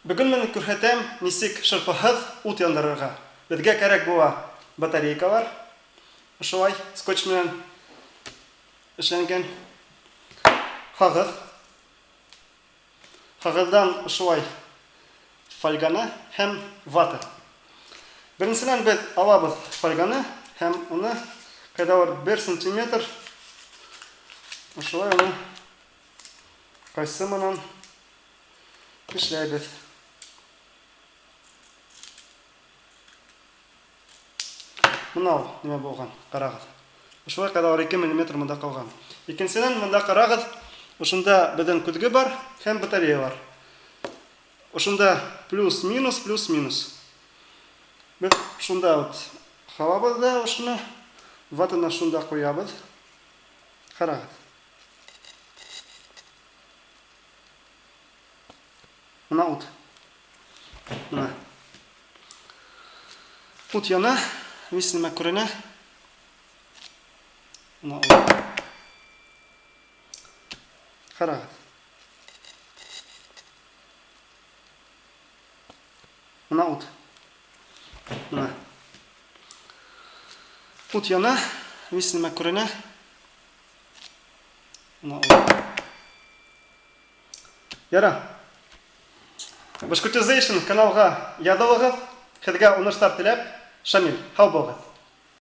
Бөгөн мин күрһәтәм, нисек шырпыһыҙ ут яндырырға. Беҙгә кәрәк була батарейкалар. Ошолай скотч менән эшләнгән. Ҡағыҙ. Ҡағыҙҙан ошолай фольганы һәм вата. Беренсенән беҙ алабыҙ фольганы һәм уны ҡайҙалыр 1 сантиметр ошолай уны ҡайсы менән эшләйбеҙ. Мына ул нимә булған, ҡарағыҙ. Ошолай ҡайҙалыр 2 миллиметр мында ҡалған. Икенсенән, мында ҡарағыҙ, ошонда беҙҙең көҙгө бар һәм батареялар. Ошонда плюс, минус, плюс, минус. Беҙ шунда вот һалабыҙ ҙа ошоно, ватаны шунда ҡуябыҙ. Ҡарағыҙ. Мына ут. Мына. Ут яна, вис нимә күренә. Мына ут. Ҡарағыҙ. Мына ут. Мына. Ут яна, вис нимә күренә. Мына ут. Яра. Башкортизейшн каналға яҙылығыҙ. Һеҙгә уңыштар теләп, Шамил, һау булығыҙ.